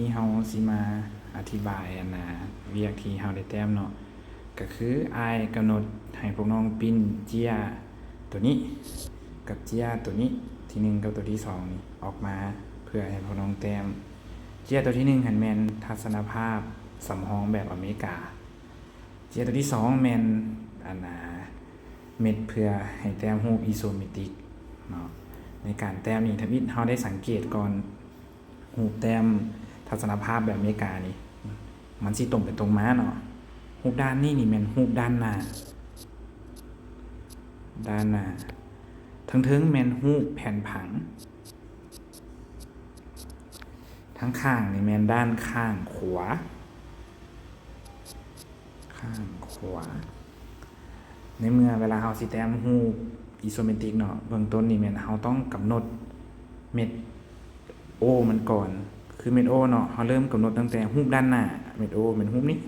ນີ້ເຮົາຊິມາອະທິບາຍອັນນ່າ ວຽກທີ່ເຮົາໄດ້ແຕ້ມເນາະ ກະຄືອ້າຍກຳນົດໃຫ້ພວກນ້ອງປິ່ນເຈ້ຍໂຕນີ້ກັບເຈ້ຍໂຕນີ້ ທີໜຶ່ງກັບໂຕທີສອງນີ້ອອກມາ ເພື່ອໃຫ້ພວກນ້ອງແຕ້ມ. ເຈ້ຍໂຕທີໜຶ່ງຫັ້ນແມ່ນທັດສະນະພາບສຳຮອງແບບອາເມລິກາ. ເຈ້ຍໂຕທີສອງແມ່ນອັນນ່າ ເມັດເພື່ອໃຫ້ແຕ້ມຮູບອີໂຊເມັດຕິກເນາະ. ໃນການແຕ້ມນີ້ ທຳອິດເຮົາໄດ້ສັງເກດກ່ອນ ຮູບແຕ້ມທັດສະນະພາບແບບອາເມລິການີ້ ມັນຊິຕົງໄປຕົງມາເນາະ. ຮູບດ້ານນີ້ນີ້ແມ່ນຮູບດ້ານໜ້າ ດ້ານໜ້າ. ເທິງໆແມ່ນຮູບແຜ່ນຜັງ. ທາງຂ້າງນີ້ແມ່ນດ້ານຂ້າງຂວາ ຂ້າງຂວາ. ໃນເມື່ອເວລາເຮົາຊິແຕ້ມຮູບອີໂຊເມັດຕິກເນາະ ເບື້ອງຕົ້ນນີ້ແມ່ນເຮົາຕ້ອງກຳນົດເມັດໂອມັນກ່ອນ. ຄືເມັດໂອເນາະ ເຮົາເລີ່ມກຳນົດຕັ້ງແຕ່ຮູບດ້ານໜ້າ ເມັດໂອແມ່ນຮູບນີ້.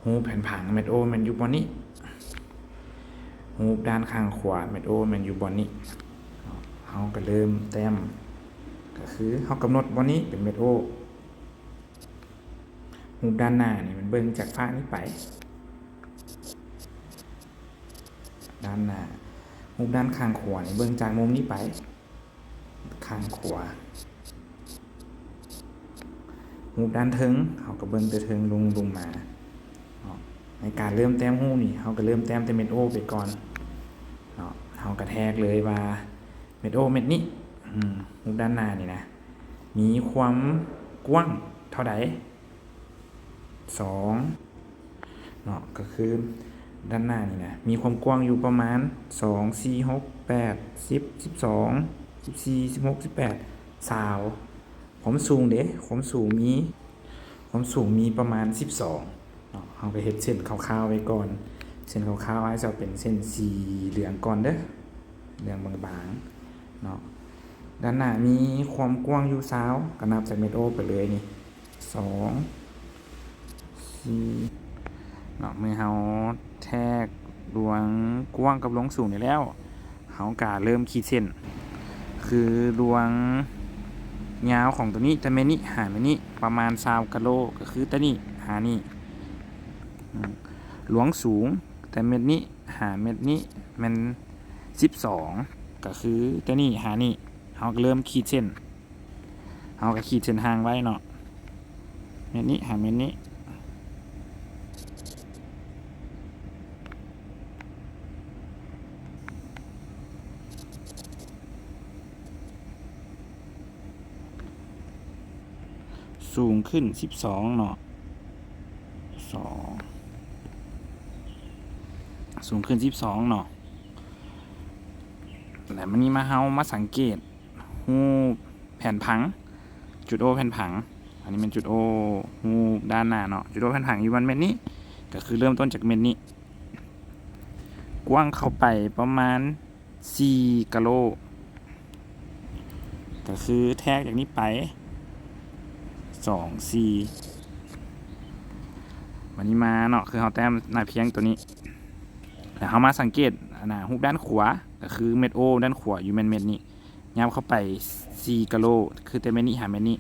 ຮູບແຜ່ນຜັງ ເມັດໂອແມ່ນຢູ່ບ່ອນນີ້. ຮູບດ້ານຂ້າງຂວາ ເມັດໂອແມ່ນຢູ່ບ່ອນນີ້. ເຮົາກະເລີ່ມແຕ້ມ ກະຄືເຮົາກຳນົດບ່ອນນີ້ເປັນເມັດໂອ. ຮູບດ້ານໜ້ານີ້ມັນເບິ່ງຈາກຟາກນີ້ໄປ ດ້ານໜ້າ. ຮູບດ້ານຂ້າງຂວານີ້ເບິ່ງຈາກມຸມນີ້ໄປ ຂ້າງຂວາ. ຮູບດ້ານເທິງ ເຮົາກະເບິ່ງແຕ່ເທິງລົງ ລົງມາເນາະ. ໃນການເລີ່ມແຕ້ມຮູບນີ້ ເຮົາກະເລີ່ມແຕ້ມແຕ່ເມັດໂອໄປກ່ອນເນາະ. ເຮົາກະແທກເລີຍວ່າເມັດໂອເມັດນີ້ ອືມ ຮູບດ້ານໜ້ານີ້ນະ ມີຄວາມກວ້າງເທົ່າໃດ? ສອງ ເນາະ ກະຄືດ້ານໜ້ານີ້ນະ ມີຄວາມກວ້າງຢູ່ປະມານ ສອງ ສີ່ ຫົກ ແປດ ສິບ ສິບສອງ ສິບສີ່ ສິບຫົກ ສິບແປດ ຊາວ. ຄວາມສູງເດ ຄວາມສູງມີ ຄວາມສູງມີປະມານສິບສອງເນາະ. ເຮົາກະເຮັດເສັ້ນຄ່າວໆໄວ້ກ່ອນ ເສັ້ນຄ່າວໆ ອ້າຍຈະເອົາເປັນເສັ້ນສີເຫຼືອງກ່ອນເດີ ເຫຼືອງບາງໆເນາະ. ດ້ານໜ້າມີຄວາມກວ້າງຢູ່ຊາວ ກະນັບຈາກເມັດໂອໄປເລີຍນີ້ ສອງ ສີ່ ເນາະ. ເມື່ອເຮົາແທກລວງກວ້າງກັບລວງສູງໄດ້ແລ້ວ ເຮົາກະເລີ່ມຂີດເສັ້ນ ຄືລວງຍາວຂອງໂຕນີ້ ແຕ່ເມັດນີ້ຫາເມັດນີ້ປະມານຊາວກະໂລ ກະຄືແຕ່ນີ້ຫານີ້. ອືມ ລວງສູງແຕ່ເມັດນີ້ຫາເມັດນີ້ແມ່ນສິບສອງ ກະຄືແຕ່ນີ້ຫານີ້. ເຮົາກະເລີ່ມຂີດເສັ້ນ ເຮົາກະຂີດເສັ້ນທາງໄວ້ເນາະ ເມັດນີ້ຫາເມັດນີ້. ສູງຂຶ້ນສິບສອງເນາະ ສອງ ສູງຂຶ້ນສິບສອງເນາະ. ແລ້ວບາດນີ້ມາ ເຮົາມາສັງເກດ ຮູບແຜ່ນຜັງ ຈຸດໂອແຜ່ນຜັງ. ອັນນີ້ແມ່ນຈຸດໂອ ຮູບດ້ານໜ້າເນາະ. ຈຸດໂອແຜ່ນຜັງຢູ່ບ່ອນເມັດນີ້ ກະຄືເລີ່ມຕົ້ນຈາກເມັດນີ້ ກວ້າງເຂົ້າໄປປະມານສີ່ກະໂລ ກະຄືແທກຈາກນີ້ໄປ ສອງ ສີ່. ບາດນີ້ມາເນາະ ຄືເຮົາແຕ້ມໜ້າພຽງໂຕນີ້ ແລ້ວເຮົາມາສັງເກດອັນນ່າ ຮູບດ້ານຂວາ ກະຄືເມັດໂອດ້ານຂວາຢູ່ແມ່ນເມັດນີ້ ຫຍັບເຂົ້າໄປສີ່ກະໂລ ຄືແຕ່ເມັດນີ້ຫາເມັດນີ້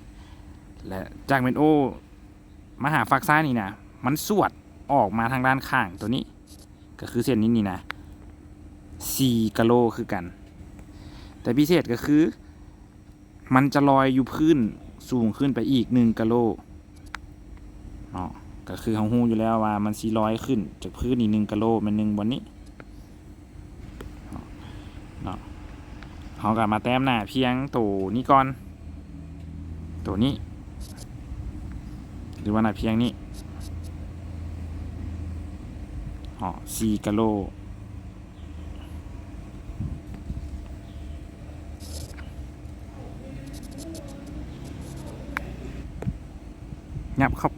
ແລະ ຈາກເມັດໂອມາຫາຟາກຊ້າຍນີ້ນະ ມັນສວດອອກມາທາງດ້ານຂ້າງໂຕນີ້ ກະຄືເສັ້ນນີ້ນີ້ນະ ສີ່ກະໂລຄືກັນ. ແຕ່ພິເສດກະຄື ມັນຈະລອຍຢູ່ພື້ນສູງຂຶ້ນໄປອີກໜຶ່ງກະໂລເນາະ. ກະຄືເຮົາຮູ້ຢູ່ແລ້ວວ່າມັນຊິລອຍຂຶ້ນຈາກພື້ນນີ້ໜຶ່ງກະໂລ ແມ່ນໜຶ່ງບ່ອນນີ້ເນາະ. ເຮົາກະມາແຕ້ມໜ້າພຽງໂຕນີ້ກ່ອນ ໂຕນີ້ ຫຼືວ່າໜ້າພຽງນີ້ ເນາະ ສີ່ກະໂລ. ຫຍັບເຂົ້າ